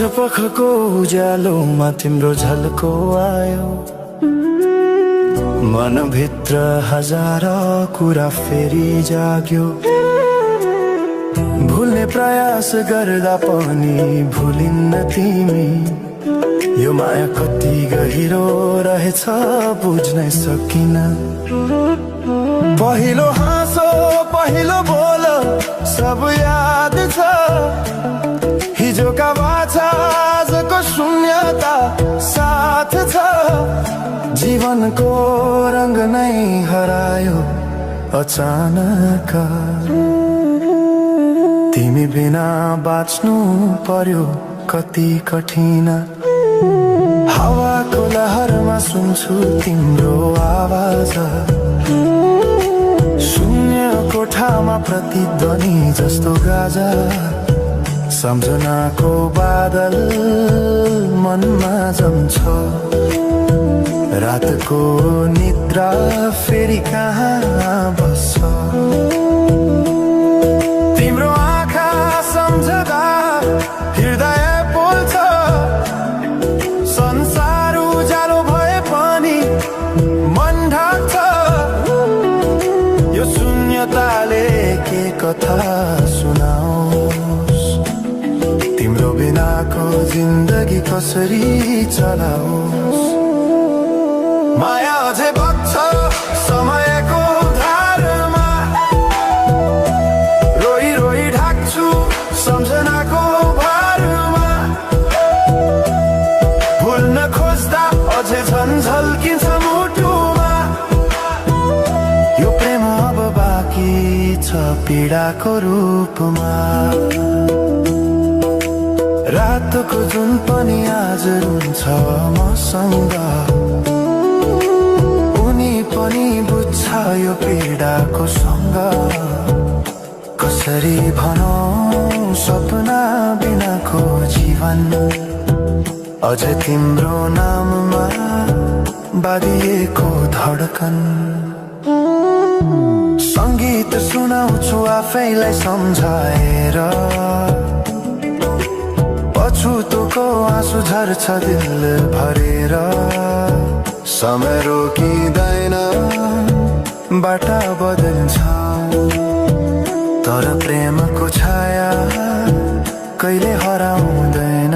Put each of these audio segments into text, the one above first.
पखको उज्यालोमा तिम्रो झल्को आयो, मनभित्र हजार कुरा फेरि जाग्यो। भुल्ने प्रयास गर्दा पनि भुलिन्न तिमी, यो माया कति गहिरो रहेछ बुझ्नै सकिन। पहिलो हाँसो पहिलो बोल सब याद छ, हिजोका बाछा आजको शून्यता साथ छ। जीवनको रंग नै हरायो अचानक, तिमी बिना बाँच्नु पर्यो कति कठिन। हावाको लहरमा सुन्छु तिम्रो आवाज, शून्य कोठामा प्रतिध्वनि जस्तो गाजा। सम्झनाको बादल मनमा जम्छ, रातको निद्रा फेरि कहाँ बस्छ। तिम्रो आँखा सम्झदा हृदय पोल्छ, संसार उज्यालो भए पनि मन ढाक्छ। यो शून्यताले के कथा सुनाओस्, तिम्रो बिनाको जिन्दगी कसरी चलाओस्। माया अझै बग्छ समयको धारमा, रोई रोई ढाक्छु सम्झनाको भारमा। भुल्न खोज्दा अझै झन् झल्किन्छ मुटुमा, यो प्रेम अब बाँकी छ पीडाको रूपमा। रातको जुन पनि आज रुन्छ मसँग, उनी पनि बुझ्छ यो पीडाको सँग। कसरी भनौं सपना बिनाको जीवन, अझै तिम्रो नाममा बाँधिएको धडकन। संगीत सुनाउँछु आफैलाई सम्झाएर, पछुतोको आँसु झर्छ दिल भरेर। समय रोकिँदैन बाटा बदल्छ, तर प्रेमको छाया कहिले हराउँदैन।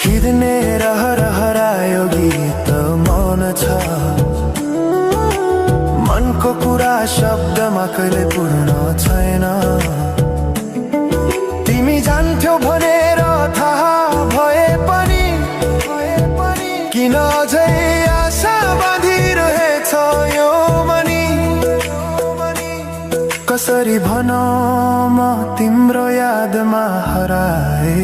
हिँड्ने रहर हरायो गीत मौन छ, मनको कुरा शब्दमा कहिले पूर्ण छैन। तिमी जान्थ्यौ भनेर थाहा भए पनि किन अझै आशा बाँधिरहेछ यो मनी। कसरी भनौं म तिम्रो यादमा हराए,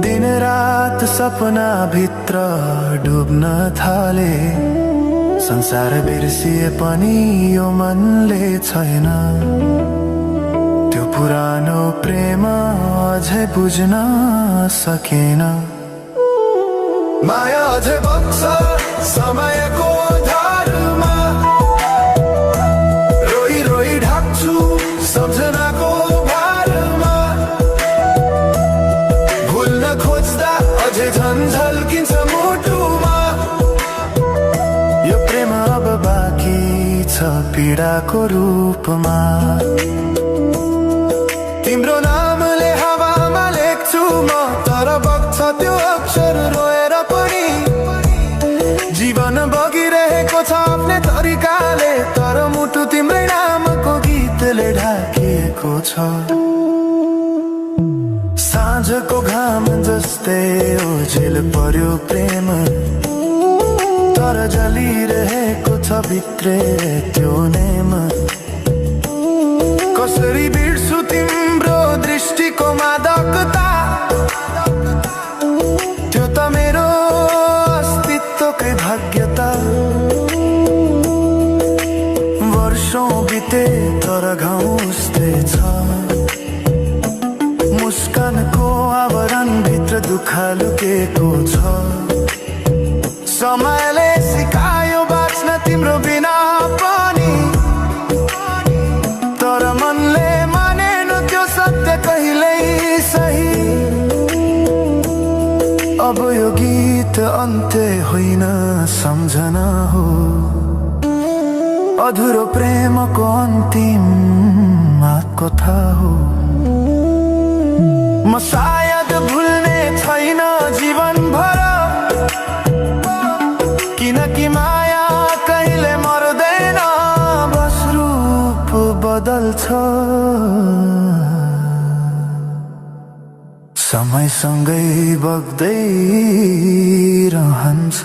दिन रात सपना भित्र डुब्न थाले। संसार बिर्सिए पनि यो मनले छैन, त्यो पुरानो प्रेम अझै बुझ्न सकेन। माया अझै बग्छ समयको धारमा, रोई रोई ढाक्छु सम्झनाको भारमा। भुल्न खोज्दा अझै झन् झल्किन्छ मुटुमा, यो प्रेम अब बाँकी छ पीडाको रूपमा। तिम्रो नामले हावामा लेख्छु म, तर बग्छ त्यो अक्षर रोएर पनि। जीवन बगिरहेको छ आफ्नै तरिकाले, तर मुटु तिम्रै नामको गीतले ढाकिएको छ। साँझको घाम जस्तै ओझेल पर्यो प्रेम, तर जलिरहेको छ भित्रै त्यो नेम। कसरी बिर्सु तिम्रो दृष्टिको मादकता, त्यो त मेरो अस्तित्वकै भाग्यता। वर्षौं बिते तर घाउ उस्तै छ, मुस्कानको आवरण भित्र दुःख लुकेको छ। समयले सिकायो बाँच्न तिम्रो बिना पनि, तर मनले मानेन त्यो सत्य कहिल्यै अब यो गीत अन्त्य होइन सम्झना हो, अधुरो प्रेमको अन्तिम कथा हो। म सायद भुल्ने छैन जीवन भर, किनकि माया कहिले मर्दैन, बस रूप बदल्छ, समयसँगै बग्दै रहन्छ।